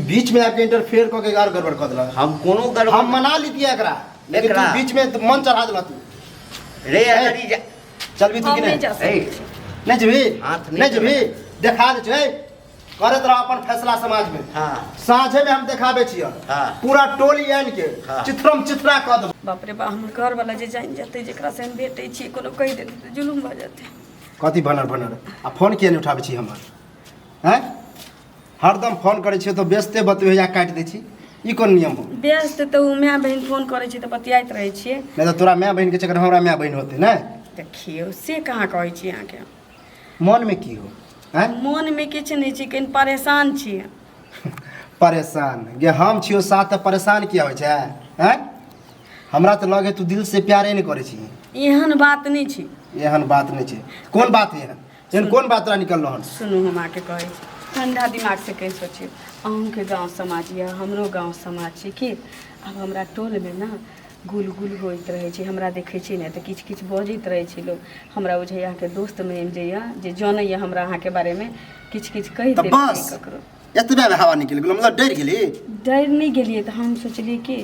बीच में आके इंटरफेयर कऽ के आर गड़बड़ कऽ देलक। हम कोनो गड़बड़ हम मना लीतियै एकरा, लेकिन तू एकरा? बीच में मन चढ़ा देलक तू। रे अगर ई चलबी तू हम कि नहि नहीं? जा ए, सकै छी। नहीं जेबी? हाथ नहीं नहीं जेबी? देखा दे छै, करैत रह अपन फैसला समाज में। साँझे में हम देखाबे छियै। पूरा टोली आनि के चिथरम चिथरा कऽ देबो। बाप रे बा, हमर घर वाला जे जानि जेतै जेकरा से हम भेटै छियै, कोनो कहि देतै तऽ जुलुम भऽ जेतै। कथी भनर भनर? आ फोन किया नहि उठाबै छी हमर? हैं, हरदम फोन करै छियै तऽ व्यस्ते बतबै या काटि दै छी, ई कोन नियम हो? व्यस्त तऽ ओ माय बहिन फोन करै छै तऽ बतियाइत रहै छियै। नहि तऽ तोरा माय बहिनके चक्कर हमरा माय बहिन होतै ने? देखियौ, से कहाँ कहै छी अहाँके। मनमे की हो? हैं? मोनमे किछु नहि छै, कनि परेशान छियै। परेशान गे हम छियौ साथ तऽ परेशान किया होइ छै? हैं, हमरा तऽ लगे तू दिल से प्यारे नहि करै छी। एहन बात नहि छै। एहन बात नहि छै? कोन बात एहन? एहन कोन बात तोरा निकललो हन? सुनू, हम अहाँके कहै छी, ठण्डा दिमागसँ कहि सोचियौ। अहूँके गाँव समाज यऽ, हमरो गाँव समाज छै। की आब हमरा टोलमे ने गुल गुल होइत रहै छै। हमरा देखै छै ने तऽ किछु किछु बजैत रहै छै लोक। हमरा बुझाइए अहाँके दोस्त महिम जे यऽ, जे जनैए हमरा अहाँके बारेमे, किछु किछु कहि तऽ देलकै बस ककरो। एतबे मे हवा निकलि गेलो? मतलब डरि गेली? डरि नहि गेलियै, तऽ हम सोचलियै कि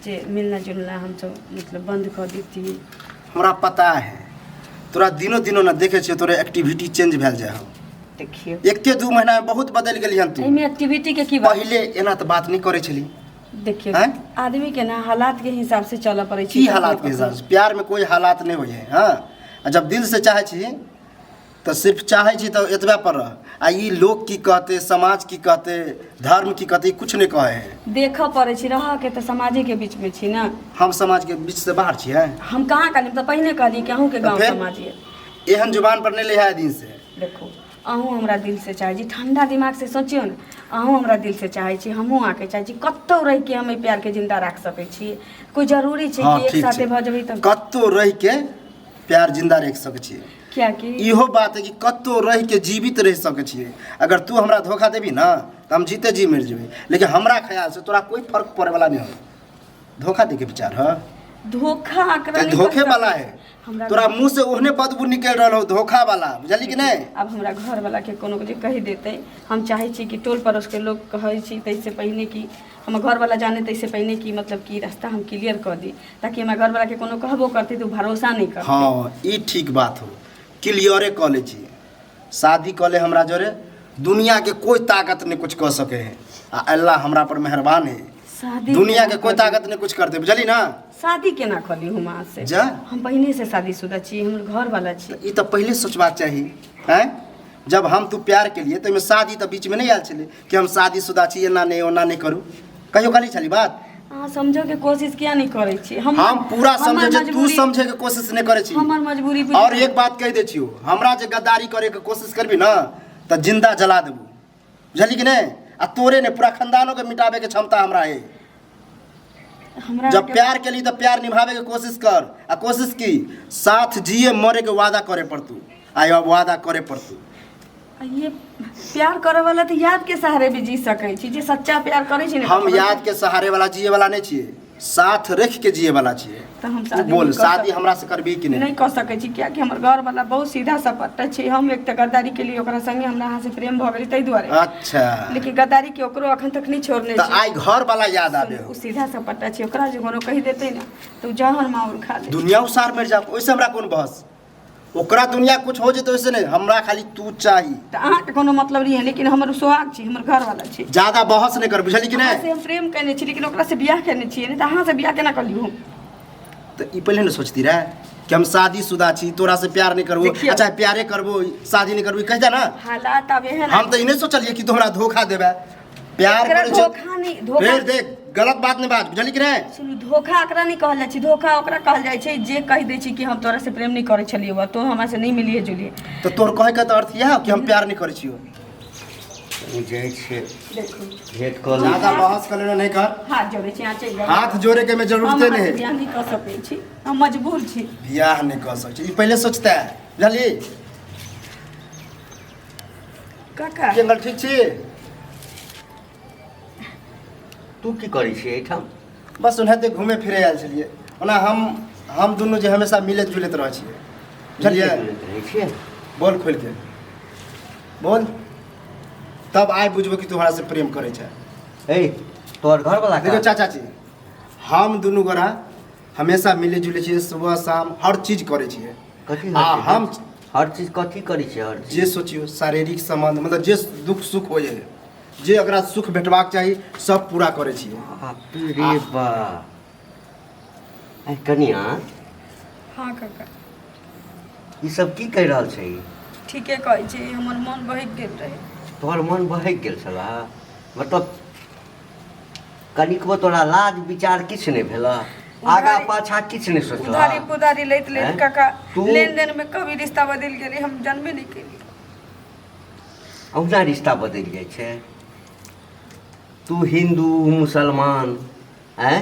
जे मिलना जुलना हमसब मतलब बन्द कऽ दैतियै। हमरा पता है, तोरा दिनो दिनो ने देखै छियै, तोरा एक्टिविटी चेंज भेल जाइ हौ। देखियौ, एके दू महीना मे बहुत बदलि गेली हन तू। एहिमे एक्टिविटी के की बात? पहिले एना तऽ बात नहि करै छली। देखियौ, आँय? आदमी के ना हालात के हिसाब से चलऽ पड़ै छै। की हालात के हिसाब से? प्यार में कोई हालात नहीं होइ है। हाँ, आ जब दिल से चाहै छी तऽ सिर्फ चाहै छी तऽ एतबे पर रह। आ ई लोग की कहते, समाज की कहते, धर्म की कहते, ई कुछ नहीं कहै है। देखऽ पड़ै छै, रहऽ के तऽ समाजे के बीच में छी ने। हम समाज के बीच से बाहर छियै? हम कहाँ कहली? तऽ पहिने कहली कि अहूँके तऽ गाँव फेर? समाज ये। एहन जुबान पर नहीं लिहा दिन से। देखू, अहूँ हमरा दिलसँ चाहै छी, ठण्डा दिमागसँ सोचियौ ने। अहूँ हमरा दिलसँ चाहै छी, हमहूँ अहाँके चाहै छी। कतहु रहिके हम एहि प्यारके जिन्दा राखि सकै छी। कोइ जरूरी छै कि एक ठीक साथे छै। भऽ जेबै तऽ? कतहु रहि के प्यार जिंदा रखि सकै छियै। कियाकि इहो बात है कि कतहु रहि के जीवित रहि सकै छियै। अगर तू हमरा धोखा देबी ने तऽ हम जीते जी मरि जेबै, लेकिन हमरा ख्याल से तोरा कोई फर्क पड़े वाला नहीं हो। धोखा दे के विचार है? धोखा एकरा तऽ नहि धोखे कहि वाला सकै है। छी। हमरा तोरा मुंह से ओहने बदबू निकलि रहल हो धोखा वाला, बुझली कि नहीं? आब हमरा घरवला के कोनो जे कहि देतै, हम चाहै छी कि टोल पड़ोसके लोक कहै छी ताहिसँ पहिने कि हमर घरवला जाने, ताहिसँ पहिने कि मतलब कि रास्ता हम क्लियर कऽ दी, ताकि हमरा घरवलाके कोनो कहबो करतै तऽ ओ भरोसा नहि करतै। हाँ, ई ठीक बात हो, क्लियरे कऽ लै छी। शादी कऽ ले हमरा जोरे, दुनिया के कोई ताकत नहीं कुछ कऽ सके है, आ अल्लाह हमरा पर मेहरबान है। शादी दुनिया के केना कोई कऽ ली? ताकत नहीं कुछ करते, बुझली ना? शादी केना कऽ ली हम अहाँ से? जा। हम पहिने से शादीशुदा छी, हमर घरवाला छी। ई तऽ पहिले सोचबाक चाही। हैं, जब हम तू प्यार के लिए तऽ ओहिमे शादी तऽ बीचमे नहि आयल छलै कि हम शादीशुदा छी, एना नहि ओना नहि करू। कहियो कहली छली बात? अहाँ समझऽ के कोशिश किया नहि करै छी? हम पूरा हमर समझै छी, तू मजबूरी- समझे के कोशिश नहि करै छी। हमर मजबूरी बुझि। और एक बात कहि दै छियौ, हमरा जे गद्दारी करे के कोशिश करबी ना तऽ जिंदा जला देबू, बुझली कि नहि? आ तोरे नहि, पूरा खानदानो के मिटाबे के क्षमता हमरा है। हमरा जब प्यार के लिए तऽ प्यार निभावे के कोशिश कर, आ कोशिश की, साथ जिए मरे के वादा करे पड़तू। आइ अब वादा करे पड़तू। आ ये प्यार करे वाला तऽ याद के सहारे भी जी सकै छी, जे सच्चा प्यार करै छै ने। हम याद के सहारे वाला जिए वाला नहीं छियै, साथ रख के जिए वाला छियै। तऽ हम तू शादी बोल, नहि कऽ शादी हमरा से करबी कि नहि नहीं? कऽ सकै छी, कियाकि हमर घर वाला बहुत सीधा सपट्टा छै। हम एक तऽ गद्दारी के लिए ओकरा संगे हमरा अहाँ से प्रेम भऽ गेलै ताहि दुआरे। लेकिन गद्दारी के ओकरो अखन तक नहि छोड़ने तऽ छै। आइ घर वाला याद आबे ओ हो? सीधा सपट्टा छै, ओकरा जे कोनो कहि देतै ने तऽ ओ जहर माउर खा लेतै। दुनिया उसार मरि जाओ, ओहिसे हमरा कोन बहस? ओकरा दुनिया कुछ हो जेतै ओहिसे नहि, हमरा खाली तू चाही। तऽ अहाँके कोनो मतलब नहि है, लेकिन हमर ओ सोहाग छी, हमर घरवाला छी। ज्यादा बहस नहि कर, बुझली कि अहाँ नहि? से हम प्रेम केने छी, लेकिन ओकरा से बियाह केने छियै, नहि तऽ अहाँ से बियाह केना कऽ लियौ हम? तऽ ई पहिले ने सोचती रहे कि हम शादीशुदा छी, तोरा से प्यार नहीं करबो। देखियौ। अच्छा, प्यारे करबो, शादी नहीं करबो, कहि दे ना। हालात आब एहन हम तऽ ई नहि सोचलियै कि तू हमरा धोखा देबे। प्यार एकरा करै छै धोखा नहि, धोखा फेर देख, गलत बात नहीं बात, बुझली कि नहीं? सुनू, धोखा एकरा नहि कहल जाइ छै। धोखा ओकरा कहल जाइ छै जे कहि दै छै कि हम तोरा से प्रेम नहि करै छलियौ, तो हमरा से नहि मिलिए जुलिए। तऽ तोर कहै के तऽ अर्थ इएह कि हम प्यार नहीं करै छियौ? ओ जाइ छियै। देखू, भेंट कऽ लै। ज्यादा बहस कर लेना नहीं कर। हाथ जोड़ै छी, अहाँ चलि जाउ। हाथ जोड़े के में हम जरूरते अहाँसँ नहीं है। बियाह नहि कऽ सकै छी, हम मजबूर छी। बियाह नहीं कर सकै छी, ई पहिले सोचता है, बुझली? काका। जंगल ठीक छी? तू की करै छी एहिठाम? बस ओनाहिते घूमे फिरे आयल छलियै। ओना हम दुनू जे हमेशा मिलैत जुलैत रहै छियै, बुझलियै? मिलैत रहै छियै। बोल, खोलि के बोल, तब आइ बुझबो कि तू हमरा से प्रेम करै छै। ए तोहर घर वाला देखियौ चाचा जी, हम दुनू गोरा हमेशा मिले जुले छियै, सुबह शाम हर चीज करै छियै। कथी? आ हम हर चीज कथी करै छियै? हर चीज जे सोचियौ, शारीरिक संबंध, मतलब जे दुख सुख होइ है, जे ओकरा सुख भेटबाक चाही, सब पूरा करै छियै। बाप रे बा! आइ कनिया। हँ काका। ई सब की कहि रहल छै ई? ठीके कहै छी, हमर मन बहकि गेल रहै। तोहर मन बहकि गेल छलह? मतलब कनिकबो तोरा लाज विचार किछु नहि भेलह? आगा पाछा किछु नहि सोचलह? उधारी पुधारी लैत लैत हैं? काका तू लेन देन में कभी रिश्ता बदलि गेलै, हम जानबे नहि केलियै। अहुना रिश्ता बदलि जाइ छै? तू हिन्दू मुसलमान, आँय,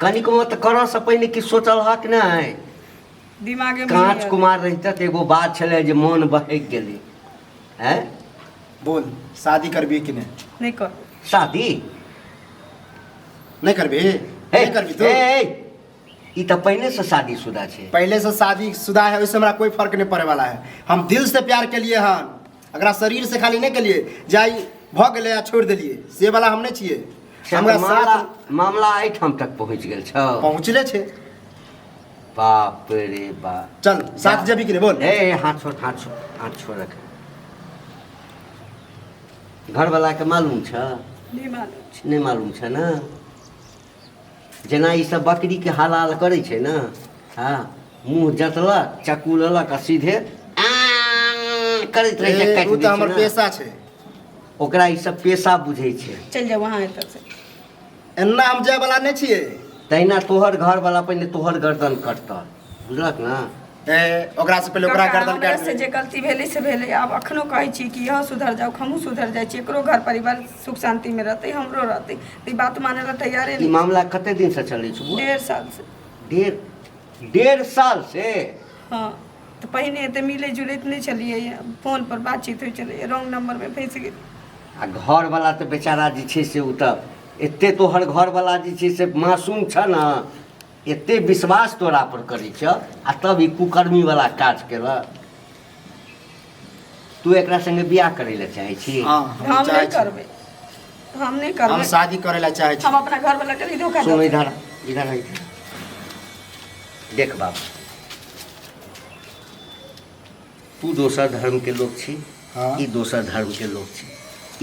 कनिकबो तऽ करऽसँ पहिने किछु सोचलहक नहि? दिमागे में काँच नहि आयल। कुमार रहितै तऽ एगो बात छलै जे मन बहकि गेलै। आँय, बोल, शादी करबी कि नहि? नहि कर। शादी नहि करबी? हे, नहि करबी तू? हे, हे, ई तऽ पहिनेसँ शादीशुदा छै। पहले से शादी शुदा है, ओहिसे हमरा कोई फर्क नहीं पड़े वाला है। हम दिल से प्यार के लिए हन, अगरा शरीर से खाली नहीं के लिए जाई भ गेलै आ छोड़ देलिए, से वाला हम नहीं छियै। हमरा मामला साथ मामला एहिठाम तक पहुँच गेल छौ? पहुँचले छै। बाप रे बाप! चल, साथ जेबी कि नहीं, बोल? ए, हाथ छोड़, हाथ छोड़, हाथ छोड़ रख। घरवला के मालूम छ? नहि मालूम छै। नहि मालूम छ ने? जेना ई सब बकरीके हलाल करै छै ने, हँ, मुँह जतलक, चक्कू लेलक आ सीधे आँ करैत रहै छै, ए, काटि उ दै तऽ छै हमर ने। पेशा छै। ओकरा ई सब पेशा बुझै छै। चलि जाउ अहाँ एतऽ से। एना हम जाय वाला नहि छियै। तहिना तोहर घरवला पहिने तोहर गर्दन कटतह, बुझलक ने? ए, ओकरा से पहिले ओकरा काका, गर्दन हमरा काटि से देबै। जे गलती भेलै से भेलै। आब अखनो कहै छी कि इहो सुधर जाउ, हमहूँ सुधर जाइ छी, एकरो घर परिवार सुख शान्तिमे रहतै, हमरो रहतै, तऽ ई बात मानै लए तैयारे ई नहि। मामला कते दिनसँ चलै छै बुआ? 1.5 साल से। 1.5 साल से? हँ, तऽ पहिने एते मिलै जुलैत नहि छलियै, फोन पर बातचीत होइ छलैए, रॉन्ग नंबरमे फँसि गेल। आ घरवला तऽ बेचारा जे छै से ओ तऽ एते तोहर घरवला जे छै से मासूम छ ने, एते विश्वास तोरा पर करै छ आ तब ई कुकर्मी वाला काज केलक। तू एकरा संगे बियाह करै लए चाहै छी? हँ, हम हम चाहै नहि छी। करबै, हम नहि हम करबै। शादी करै लए चाहै छी। हम अपना घरवला के नहीं धोखा सुन। दे। इधर आ, इधर आ, इधर देख बाबू, तू दोसर धर्मके लोक छी। हँ। ई दोसर धर्मके लोक छी।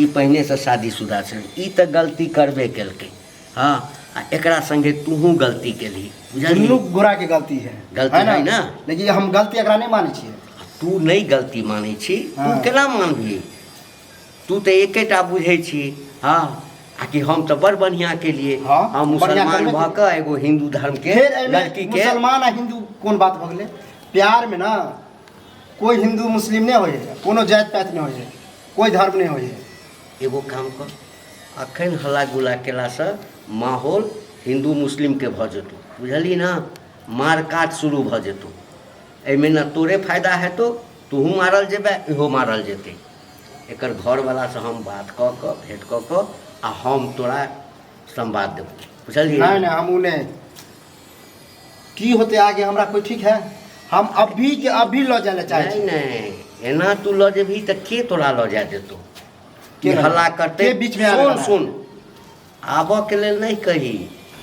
ई पहिनेसँ शादीशुदा छै। ई तऽ गलती करबे केलकै। हँ, आ एकरा संगे तूहूँ गलती केलही, बुझलही? दुनू गोरा के गलती है। गलती है ना? लेकिन हम गलती एकरा नहीं मानै छियै। तू नहि गलती मानै छी? तू हँ। केना मानबही? तू तऽ एकेटा बुझै छी, हँ, आ कि हम तऽ बड़ बढ़िआँ केलिए। हँ, हम बढ़िआँ मुसलमान करबे भऽ कऽ एगो हिन्दू धर्मके फेर एहिमे लड़कीके मुसलमान आ हिन्दू कोन बात भऽ गेलै? प्यार में ना कोई हिन्दू मुस्लिम नहीं होइ है, कोनो जाति पाति नहीं होइ है, कोई धर्म नहीं होइ है। एगो काम कर, अखन हल्ला गुल्ला केलासँ माहौल हिन्दू मुस्लिमके भऽ जेतौ, बुझलही ने? मार काट शुरू भऽ जेतौ। एहिमे ने तोरे फायदा हेतौ, तोहूँ मारल जेबै, इहो मारल जेतै। एकर घरवलासँ हम बात कऽ कऽ, भेँट कऽ कऽ आ हम तोरा संवाद देबौ, बुझलही? नहीं नहीं, हम उ नहीं। की होते आगे हमरा कोई ठीक है? हम अभी के अभी लऽ जाय लए चाहै नहि छी। नहि, एना तू लऽ जेबही तऽ के तोरा लऽ जाय देतौ? के के लऽ हल्ला करतै? के बीच में आबै सुन वाला है? सुन, आबऽ के लेल नहि कही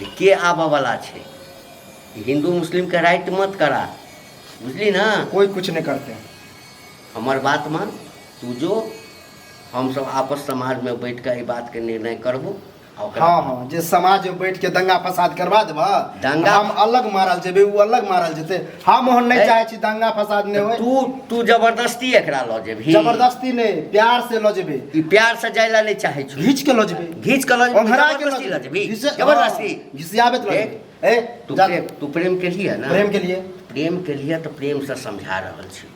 जे के आबऽ वाला छै। हिन्दू मुस्लिमके राइट मत करा, बुझली ने? कोई कुछ नहीं करते। हमर बात मान, तू जो, हमसब आपस समाजमे बैठ कऽ एहि बातके निर्णय करबो आ ओकरा हाँ हाँ, जे समाज में बैठ के दंगा फसाद करवा देबह, दंगा- हम अलग मारल जेबै, ओ अलग मारल जेतै। हम ओहन नहीं ए, चाहे छी दंगा फसाद नहीं होय। तू तू जबरदस्ती एकरा लऽ जेबही? जबरदस्ती नहीं, प्यार से लऽ जेबै। ई प्यार से जाय लए नहि चाहै छौ। घीच के लऽ जेबै। घीच कऽ लऽ जेबही? ओंघरा के लऽ जबरदस्ती लऽ जेबही? घिसे- जबरदस्ती? हाँ, घिसियाबैत लऽ ए, जेबै। ए, तू जा। प्रेम, तू प्रेम केलही है ने? प्रेम के लिए। प्रेम केलिए तऽ प्रेमसँ समझा रहल छी,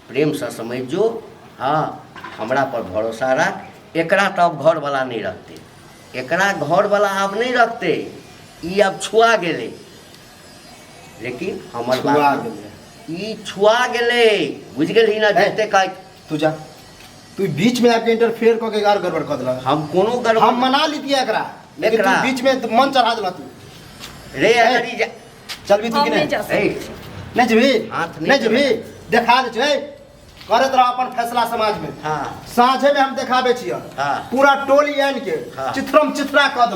प्रेमसँ समझ जो। हँ, हमरा पर भरोसा राख। एकरा तऽ आब घरवला नहि रखतै, एकरा घरवला आब नहि रखतै, ई आब छुआ गेलै। लेकिन हमर छुआ बात गेलै। ई छुआ गेलै, बुझि गेलही ने? ए। जते कहै तू जा, तू बीच में आके इंटरफेयर कऽ के और गड़बड़ कऽ देलक। हम कोनो गड़बड़ हम मना लीतियै एकरा, लेकिन एकरा? तू बीच में मन चढ़ा देलक तू। रे, अगर ई चलबी तू हम कि नहि नहीं? जा ए, सकै छी। नहीं जेबही? हाथ नहि नहीं जेबही? देखा दे छै। करैत रह अपन फैसला समाज में। हाँ। साँझे में हम देखाबे छियै। हाँ। पूरा टोली आनि के हाँ। चिथरम चिथरा कऽ देबौ।